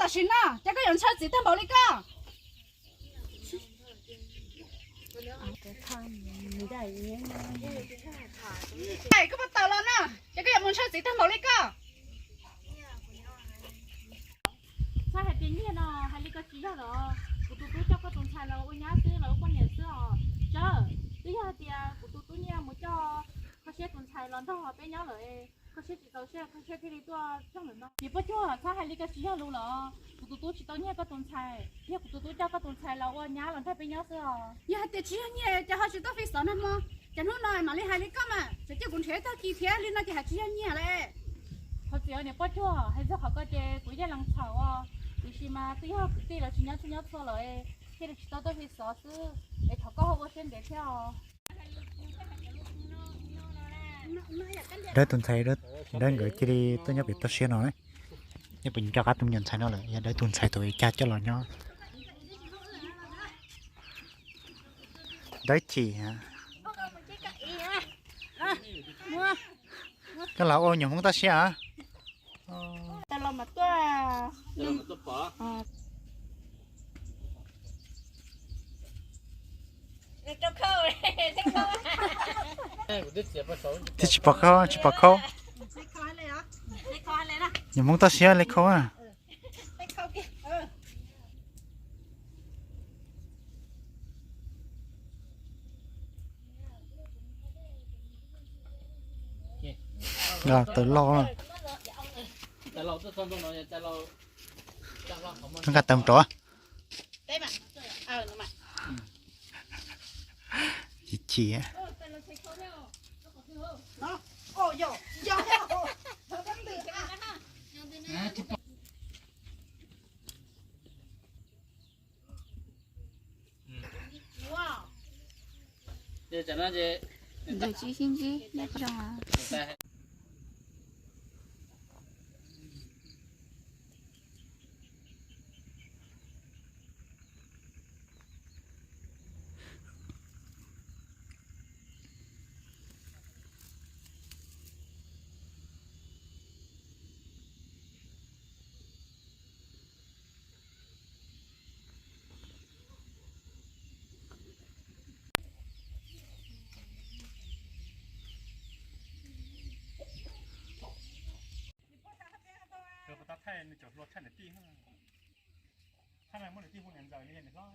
Sim no ces koj yuav ntshaw txiv tag npaum li koj. Koj puas tawm los no, ces koj yuav mus ntshaw txiv tag npaum li koj. Txhob hais tias nyiaj no, hais li ko tsis yog los kuv tus tub coj koj tus ntxhais los ua nyab xwb, los ua poj niam xwb os. Tsawb, twb yog hais tias kuv tus tub nyiaj mus coj Kho Siab tus ntxhais los nrog peb nyob lawm, Kho Siab tsis txaus siab, Kho Siab thiaj li tuaj coj lawm no. Niam Poj Cuag, txhob hais li ko tsis yog lus los, kuv tus tub tsis tau nyiag koj tus ntxhais, yog kuv tus tub coj koj tus ntxhais los ua nyab los nrog peb nyob xwb os. Yog hais tias tsis yog nyiag ces ho tsis tau fi xov nag hmo, ces hnub no mam li hais li koj mas, tseem cia kuv nrhiav tag kis thiab, li no ces hais tsis yog nyiag lawm. Thov txim niam Poj Cuag, hais txog qhov ko ces kuv yeej lees txhaum os, tiam sis mas twb yog kwv tij los tsis nyob txhua nyob txhua lawm, thiaj li tsis tau tuaj fi xov xwb, es thov koj ho ua siab ntev thiab os. Dawb tus ntxhais, Dawb nkawd cia li tuaj nyob pem toj siab no na. Nyob pem nco qab tus me nyuam ntxhais no lawm, yog Dawb tus ntxhais tus caj coj los nyob. Dawb chim. Koj los ua nyuam Hmoob toj siab a? Tsis pom khaub, tsis pom khaub. Nyuam Hmoob toj siab li khaub a. Tawm loj. Nqa tawm rov. Chim chim. Ntawm tsis sib ntsib nyob zoo. Thaij nws cov hluas tshaj niam tij, tshaj no muab niam tij hu niam ntxawm li niam hlob.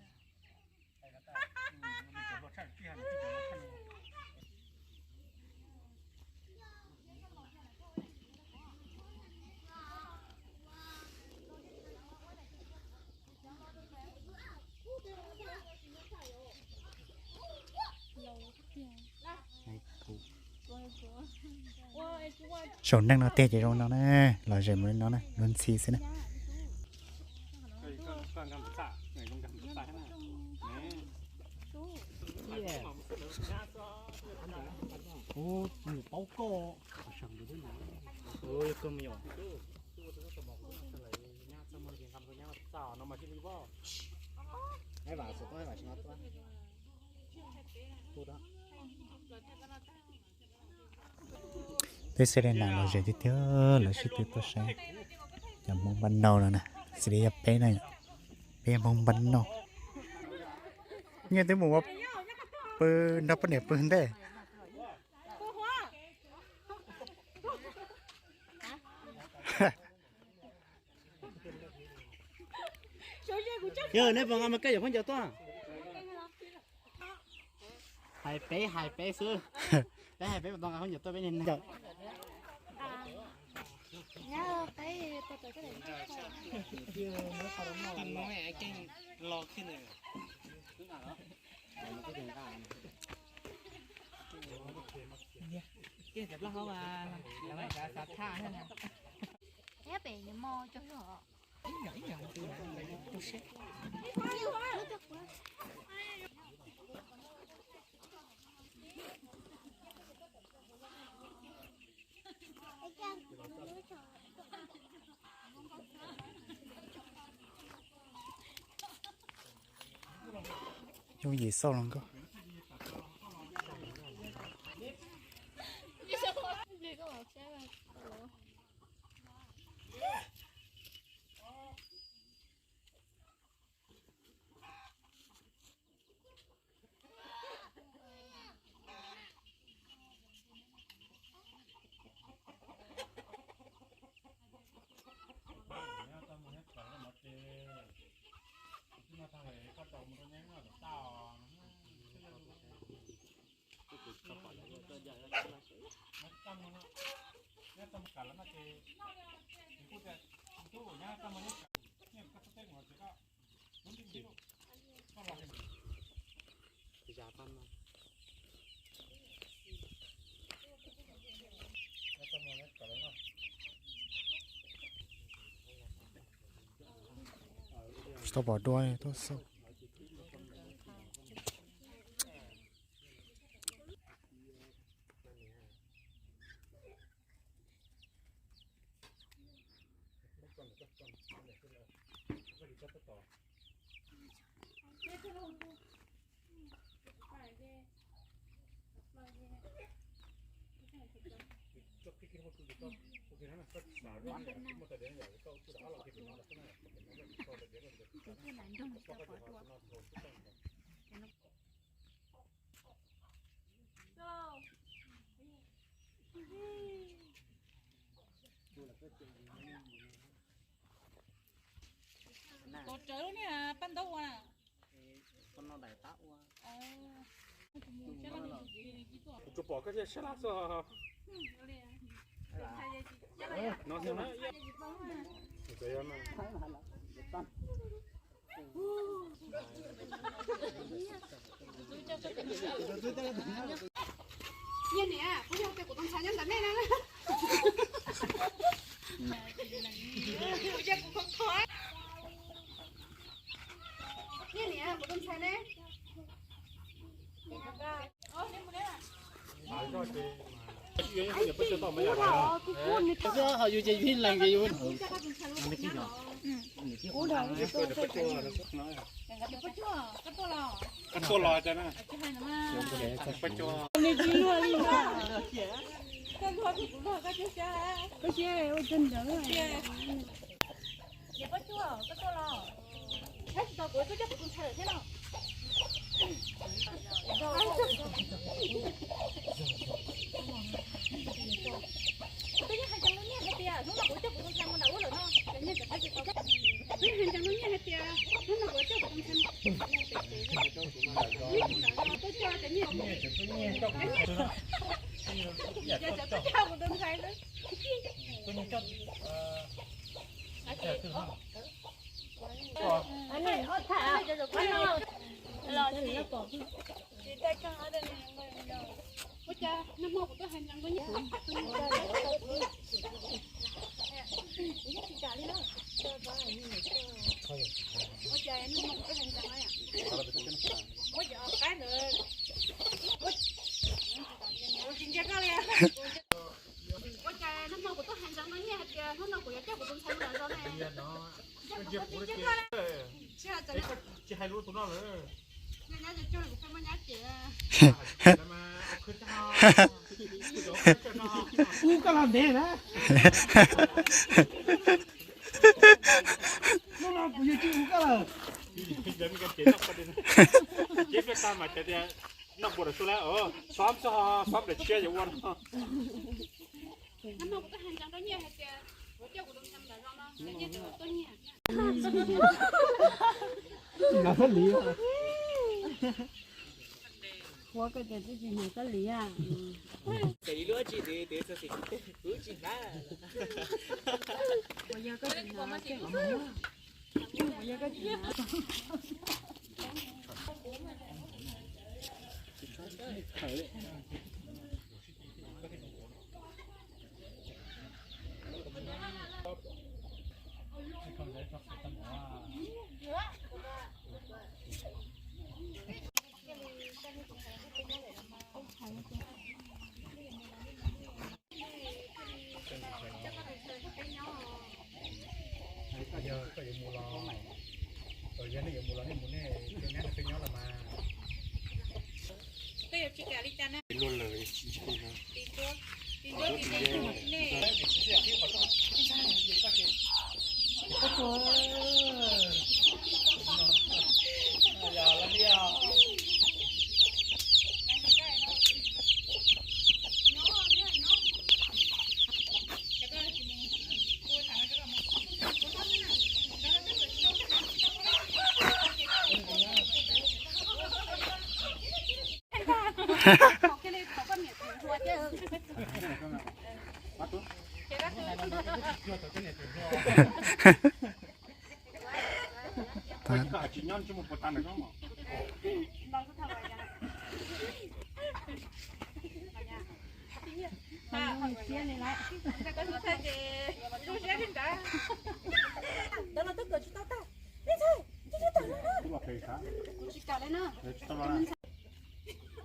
Saum neej no tiag ces zoo no na, los ze mus li no na, luag ntxhi xwb na. Peb Selena los ze tiag tiag, lawv sib tw tuaj saib cov Hmoob npaj noj no na, xws li yog peb na, peb yog Hmoob npaj noj. Nyiaj twb mus ua pw nrog poj niam pw ntej. Yog neb puas nqa mas koj yuav khaub ncaws tuaj. Hais peb, hais peb xwb. Peb hais peb puas tau nqa khaub ncaws tuaj peb niag neeg. Thiab pem nws mo cov zog. Yooj yim xauj los nkauj. Tsis tau pom dua tuaj xwb. Tos rawv lub niag paj ntaub ua na. Tsuas pom koj thiaj sab laj xwb. No xwb na. Niam niam, kuv yog tus kuv tus ntxhais nyob ntawm nej na. Kuv yog kuv khov kho. Niam niam, kuv tus ntxhais ne. Ho yus ces yus lees ces yus. Koj tuaj los cas na? Koj tuaj. Koj siab ua tag ntawd. Niam Paj Cuag, koj tuaj los? Saib tsis taus kuv, koj coj kuv tus ntxhais lawm thiab no. Twb yeej hais ntsees rau Nyiaj hais tias hnub no kuv coj kuv tus ntxhais mus nram ub lawm no. Twb yeej hais ntsees rau Nyiaj hais tias hnub no kuv coj kuv tus ntxhais mus. Tuaj coj ces Nyiaj, Nyiaj cov tuaj coj kuv tus ntxhais xwb. Ua cas nag hmo kuv twb hais ntsees koj nyiam. Ua cas nag hmo kuv twb hais ntsees na. Ua cas qaib ntawd. Kuv tsis ntsia koj li. Ua cas nag hmo kuv twb hais ntsees koj nyiam hais tias hnub no kuv yuav coj kuv tus ntxhais mus nram zos ne. Tsis hais lus tus no lawm. Ub koj los ntev na. Hnub no kuv yuav tsis ua koj lawm. Ces peb tag mas cov tias noj npua daim su lawm, xob txog xob daim tshiab yuav ua no. Ua koj ces twb tsis hnyuv koj li. Ces lub tsis twv twv txog xim tsis teg kuv tsis hnav. Uas yog koj tsis hnav, uas yog koj tsis hnav. Yog koj yuav mus los, yog nej yuav mus los nej mus, nej cia neb peb nyob los mas. Luag lawm tsis ntshai no.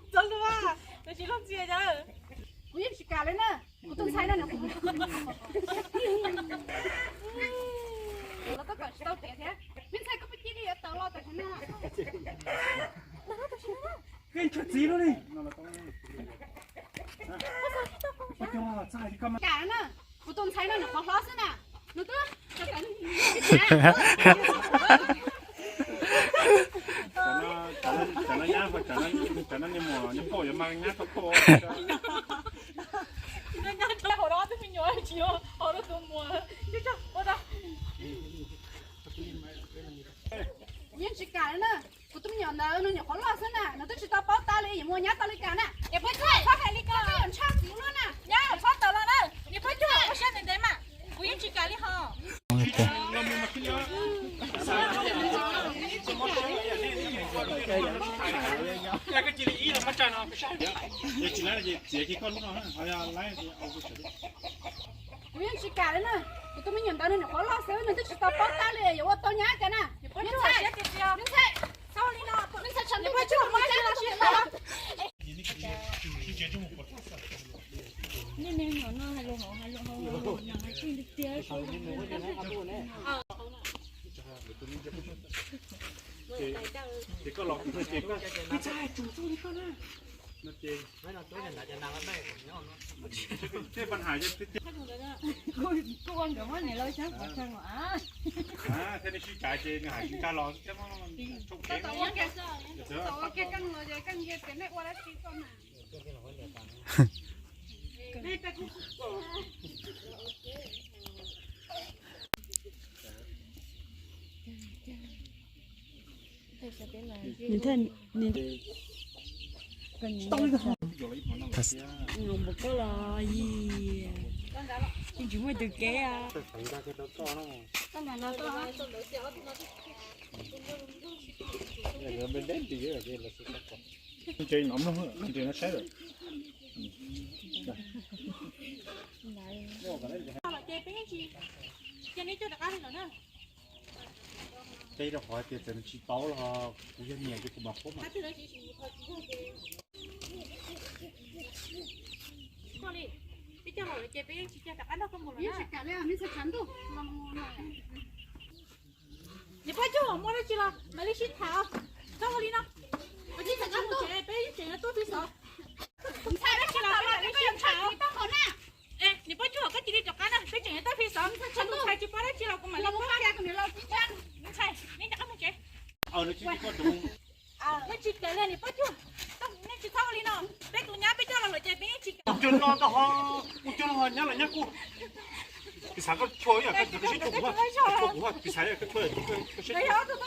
Txog lus, kuv yeej tsis kam li na. Kuv tus ntxhais no nws, los koj kom tsis tau tiav thiab. Me ntxhais, koj puas cia li yuav tawm los tam sim no? Koj ntshai txiv lub li. Kam na, kuv tus ntxhais no nws qhuav hlob xwb na, nws twb Cov no nyab, cov no niag muam niag poj yuav mas nyab tau poj. Hauv no twb me nyuam tsis yog hauv no tus muam. Yeej tsis kam li na. Kuv tus me nyuam ntawd nws nyuam qhuav loj xwb na, nws twb tsis tau paub tab li yuav muaj nyab tau li cas na. Niam Paj Cuag, txhob hais li ko, koj yuav ntshai txiv luaj na. Nyab, txhob tawm los na. Niam Paj Cuag, ua siab ntev ntev mas, kuv yeej tsis kam li hos. Kuv yeej tsis kam li na, kuv tus me nyuam ntawd nws nyuam qhuav loj xwb, nws twb tsis tau paub tab li yuav ua tau nyab cas na. Me ntxhais, me ntxhais, me ntxhais, tsam no kuv mus tsev los sis. Nej me nyuam no hais lus hauv, hais lus hauv, hais lus hauv, hais lus tiag tiag. Ces koj los kuv ces koj, me ntxhais, tsum txuj li koj na. Ces kuv ua nkawd muab niam laus xyab pov tseg os. Thiab nej sib cav ces nws hais tsis nkag los thiab. Tau ua kiag, tau ua kiag, koj los ces koj nyias tias nej ua dab tsi koj mas. Nws npua koj los yig, yeej tsis muaj tus kev. Tsev no mloog, tsev no saib lawm. Ces peb yeej tsis, ces nej coj rov qab li lawm na. Teb rau qhov tias txawm nws tsis paub los kuv yog niam ces kuv mam qhuab mas. Peb coj los ces peb yeej tsis coj rov qab nrog koj mus lawm na. Niam Paj Cuag, muaj dab tsi los mam li sib tham. Txhob ua li no. Peb yeej tseem yuav tuaj pib xov. Ntxhais, dab tsi los peb mam li sib tham. Niam Paj Cuag, koj cia li rov qab na, peb tseem yuav tuaj pib xov. Ntxhais tsis paub dab tsi los kuv mam li ua. Ntxhais, nej rov qab mus tsev. Nej tsis kam li niam Paj Cuag, nej tsis txhob ua li no. Peb tus nyab peb coj los lawm ces peb yeej tsis kam. Ua cog no tau ho, ua cog no ho nyab los nyab kuj. Piv xav koj chua ib yam koj sib chua kuv, chua kuv, piv xav koj chua, koj sib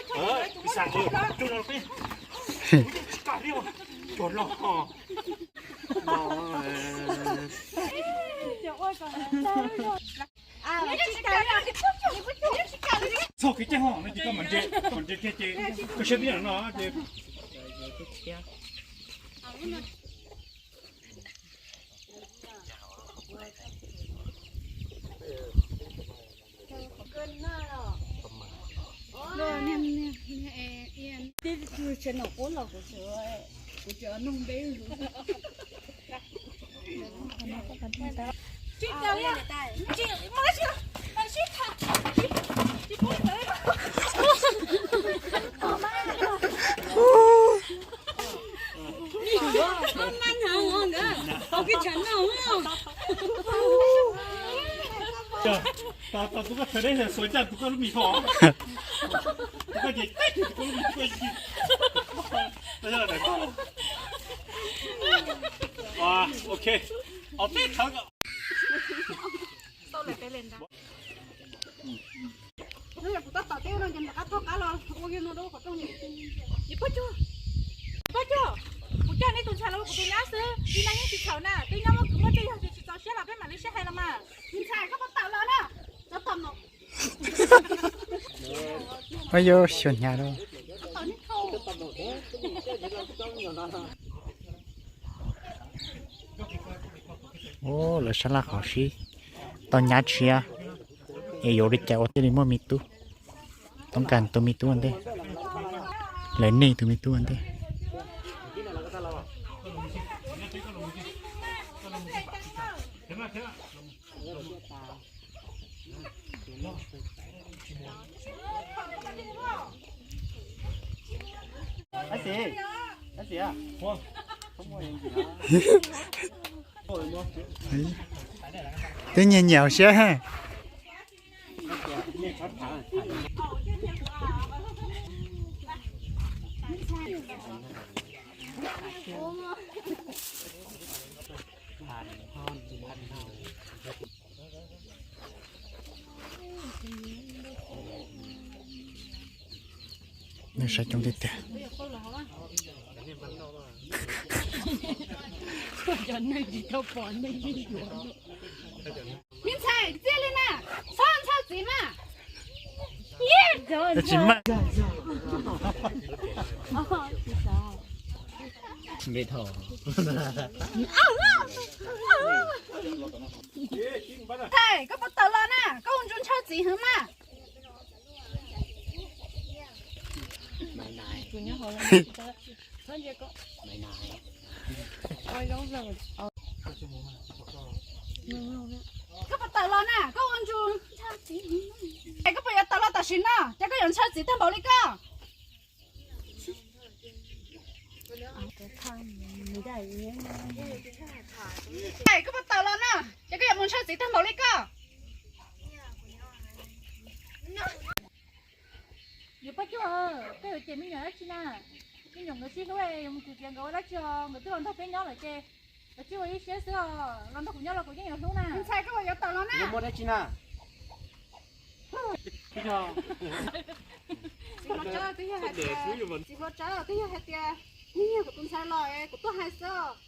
chua. Piv xav cog no peb, kuv yeej tsis kam li os, cog no ho. Txog kev cai ho no ces koj mam ntse, mam ntse kiag ces koj siab tib yam no ces. Tib tug tsev nom quab los kuv, kuv tseem nug npe. Tsis kam li, tsis muaj dab tsi los, sib tham, tsis pub li ntawd. Tus koj txhais deb xuas caj tus koj lub mis ho. Tus koj ces tus koj lub mis tus koj. Ok, ob peb thawv. Kuv tab tom teb no ces rov qab thoj qab los ua no rau qhov rooj. Niam Paj Cuag, Paj Cuag, kuv coj Tus ntxhais los kuv tus nyab xwb, li no yeej tsis txhaum na, twb nyob muaj kwv muaj tij yog tias tsis txaus siab los peb mam li sib hais los mas. Tus ntxhais koj puas tawm los na? Yuav xyuas hnyav lawm. Ub, lawv sab laj qhov sib tau nyab tshiab es yuav li cas ua thiaj li muaj me tub. Toob kas tus me tub ua ntej, lawv nej tus me tub ua ntej. Twb nyiam nyiam siab. Nws saib coob tiag tiag. Me ntxhais, txiaj li na, txhob ntshaw txiv mas. Tsis maj. Ntxhais, koj puas tawm los na, koj ua ntsws ntshaw txiv heev mas. Koj puas tawm los na, koj ua ntsws. Koj puas yuav tawm los tam sim no, ces koj yuav ntshaw txiv tag npaum li koj. Koj puas tawm los na, ces koj yuav mus ntshaw txiv tag npaum li koj. Niam Paj Cuag, koj yuav cem me nyuam dab tsi na? Me nyuam nkawd sib hlub, yus mus tus tias nkawd ua dab tsi os, nkawd twb los nrog peb nyob lawm ces nkawd tsis ua ib siab xwb os, los nrog kuv nyob los kuv yeej yuav hlub na. Ntxhais, koj puas yuav tawm los na? Txiv hluas tsawb twb yog hais tias, txiv hluas tsawb twb yog hais tias, nyiag kuv tus ntxhais los kuv tuaj hais xwb os.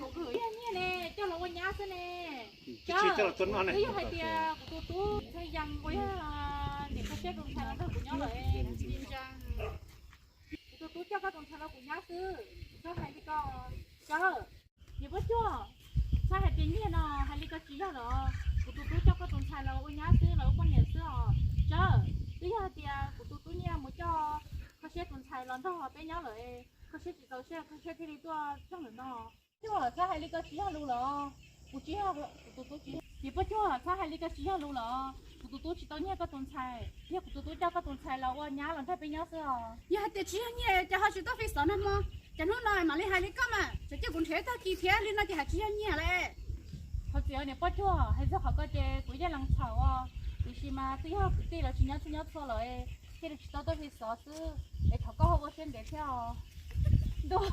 Kuv yog nyiag ne, coj los ua nyab xwb ne. Twb yog hais tias kuv tus tub ntxhais Yas uas yog niam kho siab tus ntxhais los nrog kuv nyob lawm. Kuv tus tub coj koj tus ntxhais los kuv nyab xwb, txhob hais li ko. Tsawb, niam Paj Cuag, txhob hais tias nyiag no, hais li ko tsis yog los. Kuv tus tub coj koj tus ntxhais los ua nyab xwb, los ua poj niam xwb os. Tsawb, twb yog hais tias kuv tus tub nyiag mus coj kho siab tus ntxhais los nrog peb nyob lawm, kho siab tsis txaus siab, kho siab thiaj li tuaj txog ntawm no. Cuag, txhob hais li ko tsis yog lus los. Kuv tsis yog, kuv tus tub tsis, niam Paj Cuag, txhob hais li ko tsis yog lus los. Kuv tus tub tsis tau nyiag koj tus ntxhais, yog kuv tus tub coj koj tus ntxhais los ua nyab los nrog peb nyob xwb os. Yog hais tias tsis yog nyiag ces ho tsis tau fi xov nag hmo, ces hnub no mam li hais li koj mas, tseem cia kuv nrhiav tag kis thiab, li no ces hais tsis yog nyiag lawm. Thov txim niam Paj Cuag, hais txog qhov ko ces kuv yeej lees txhaum os, tiam sis mas twb yog kwv tij los tsis nyob txhij nyob txhua lawm, thiaj li tsis tau tuaj fi xov xwb, es thov koj ho ua siab ntev thiab os. Ntuj.